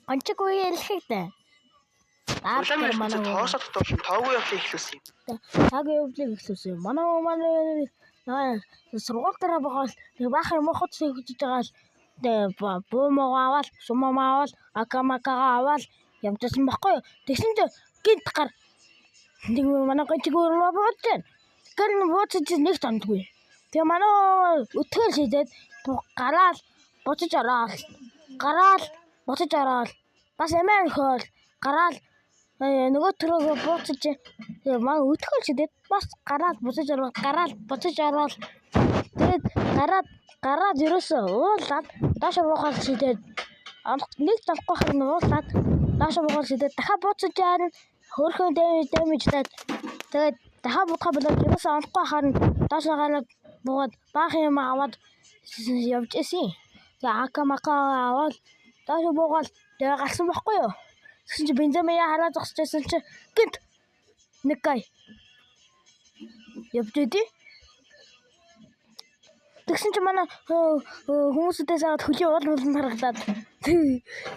Гончиг үе хэлэхдээ. Улаан ертөнцид тоосоо дутуулан тоогүй явдлыг эхлүүлсэн юм. Таагүй явдлыг эхлүүлсэн юм. Манай манай сургууль дээр байгаа л нэг баахан юм хот хөгжиж байгаа л буумгаа аваад, сумаа аваад, акамакагаа аваад явжсэн баггүй юу. Тэгсэн чинь гинт гар нэг манай гончиг өөрөө бууж байна. Тэгэхээр бууж чинь нэг томдгүй. Тэгээ манай өтгөл шидээд гараал буцаж ороод гараал буцаж ороод бас эмээр хөөл гараал нөгөө төрөөгөө бууцаж маа өтгөл шидээд бас гараал буцаж ороод гараал буцаж ороод тэгээд гараад ерөөсөө уулаад доошо буухаар шидээд нэг толгой харин уулаад доошо буухаар шидээд дахиад бууцаж яарна хөөрхөн дэмждээд тэгээд дахиад будах болоод ерөөсөө онохгүй харин доошо гараад буугаад баахан юм аваад явж исэн. Тэгээ ака мака аваад доошо буугаад тэгээ гарсан байхгүй юу? Тэгсэн чи бензин хараа зогсож байсан чи гинт нэг гай явж идэв. Тэгсэн чи манай хүмүүсүүдээс аваад хөлийн уул булан харагдаад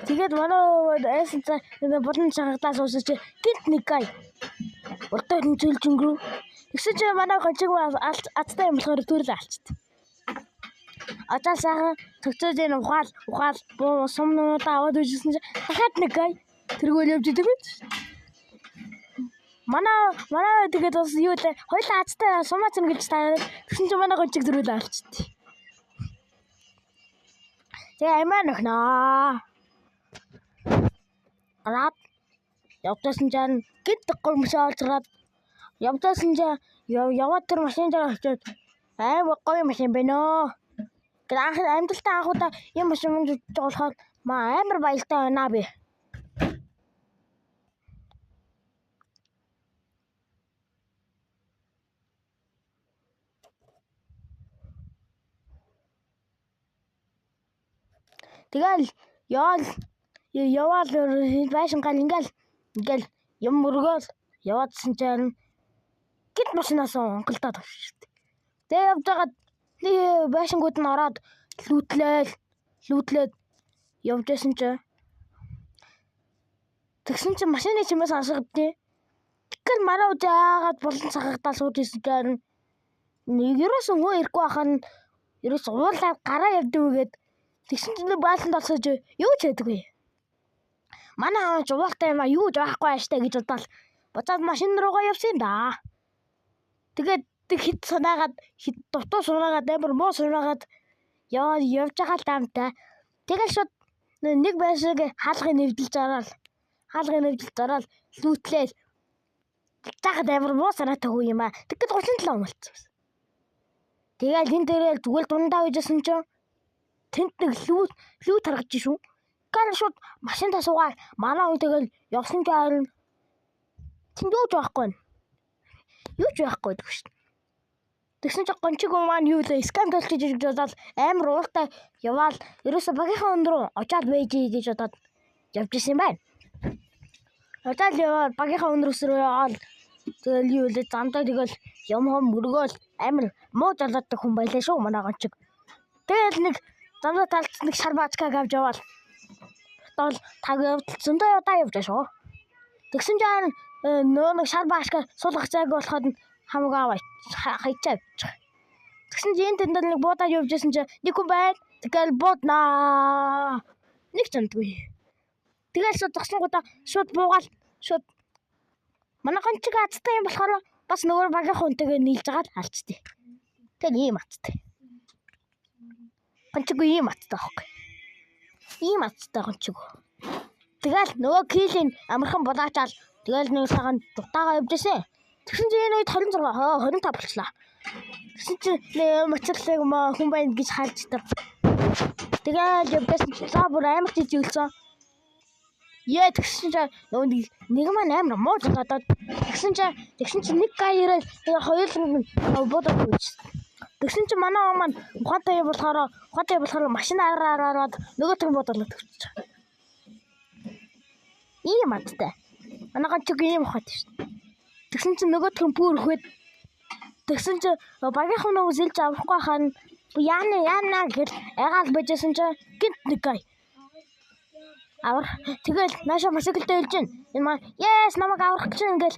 тэгээд манай айсан цаа булан чагагдаа суусан чи гинт нэг гай урдаа хэмжээлж өнгөрөв. Тэгсэн чи манай гончиг азтай юм болохоор төрөл алчт. Очоод сайхан цогцоож ийн ухаал ухаал буу сумнуудаа аваад үйжсэн чи дахиад нэг гай тэргүүл явж идэг юм. Манай тэгээд бас юу лээ хоёлаа азтай сумаа цэнгэлж таарал тэгсэн чи манай гончиг төрөл алчт. Тэгээ амиа нөхнөө. Гараад явдсан чинь гид гоё машин олж гараад явдсан чинь яваад тэр машин дээр очиод амар гоё машин байна өө. Тэгээд анх амьдралтаа анх удаа ийм машин унж байгаа болохоор маа амар баяртай байна би. Тэгэл яваал яваал байшин гал ингээл юм мөргөөл яваадсэн чинь гид машинаас унгалдаад авчих шүү дээ. Тэгээ явж байгаад нэг байшингууд нь ороод лүүтлээд явж байсан чинь тэгсэн чинь машины чимээс асгадیں۔ Тэгэл мараа үжаагаад булан цагагдаа сууж исэн чинь нэг ерөөсөн хүн ирэхгүй байхад нь ерөөс уулаад гараа явдаг үгээд тэгсэн чинь бааланд олсож юу ч байдаггүй. Манай аав ч уултай юм а юу ч байхгүй ааштай гэж бодоол буцаад машин руугаа явсан юм да. Тэгээд хэд сунаагаад хэд дутуу сунаагаад амар муу сунаагаад явж байгаа л даамтай. Тэгэл шууд нэг байшиг хаалгыг нэвдэлж ороод лүүтлээл жахад амар муу санаатай хүү юм а. Тэгэл 37 хүн болцсон. Тэгэл энэ дээрээ зүгээр дундаа үйжсэн чинь тэнд нэг лүүт харгаж шүү. Гал шууд машинтаа суугаад манай хүн тэгэл явсан чинь тэнд юу ч байхгүй. Юу ч байхгүй гэдэг шин. Тэгсэн чинь гончиг маань юу лээ скам толчиж гэж бодоод амар ууртай яваал ерөөсө багийнхаа өн рүү очоод байж гэж бодоод явж исэн юм байна. Очоод яваад багийнхаа өн рүү яваал тэгэл юу лээ замдаа тэгэл юм хом мөргөөл амар муу жолооддаг хүн байлаа шүү манай гончиг. Тэгэл нэг замдаа талд нэг шар баачкаг авч яваал. Тоол таг явдал зөндөө удаа явж байгаа шүү. Тэгсэн чинь нөө нэг шар баачка суулгах зайг болоход хамаагүй аваа хайчаа явчих. Тэгсэн чинь энэ тэнд нэг буудаад явж исэн чинь нэг хүн байна. Тэгэл бууднаа. Нэг ч амтгүй. Тэгэл шууд зогсонгуудаа шууд буугаал шууд манай гончиг азтай юм болохоор бас нөгөө багийн хүнтэйгээ нийлж байгаа л алчтыг. Тэгэл ийм азтай. Гончиг ийм азтай байхгүй. Ийм азтай гончиг. Тэгэл нөгөө килийн амархан булаачаал тэгэл нэг сайхан дутаагаа явж исэн. Тэгсэн чинь энэ үед 26 25 болчлаа. Тэгсэн чинь мочрлыг хүн байна гэж харж тав. Тэгэл явдсан чинь за бүр амар жижиглсэн. Яа тэгсэн чинь нөгөө нэг маань амар муу жолоодоод тэгсэн чинь нэг гай ирээд хоёуланг буудаад өгчихсэн. Тэгсэн чинь манай он маань ухаантай болохоор машин араараад нөгөө төр буудлаад өгчихсэн. Ийм адтай. Манай гончиг ийм ухаантай шүү дээ. Тэгсэн чинь нөгөөх нь бүр өхөөд тэгсэн чинь багийнхан нөгөө сэлж авахгүй хаа яана яана гэж айгаал байжсэн чинь гинт нэг гай. Авар тэгэл нааша мотоциклтэй хэлж гин. Энэ маа yes, намайг аврах гэж ингээл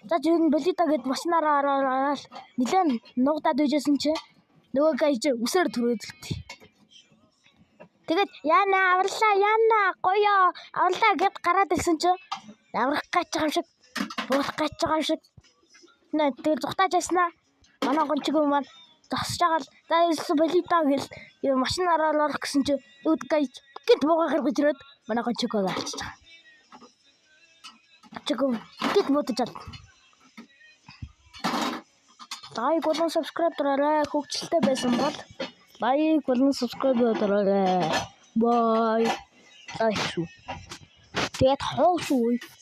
за ер нь болида гэд машинаараа ороод нилээн нуугдаад үйжсэн чи нөгөө гайж үсээр түрээдэлт. Тэгээд яана аварлаа, яана гоё аварлаа гэд гараад ирсэн чи аврах гэж байгаа юм шиг, буулах гэж байгаа юм шиг. Нэ тэгэл зүхтааж яснаа. Манай гончиг маань зогсож байгаа л за ерөөсө болида гэл машинаараа орох гэсэн чи үүд гайж гэд буугаа гаргаж ирээд манай гончигоо алчиж байгаа. Гончигоо гэд буудаж ал. Like болон subscribe дараарай. Хөгжилтэй байсан бол like болон subscribe дараарай. Bye. Like шүү. Тэгээд хоо шүү.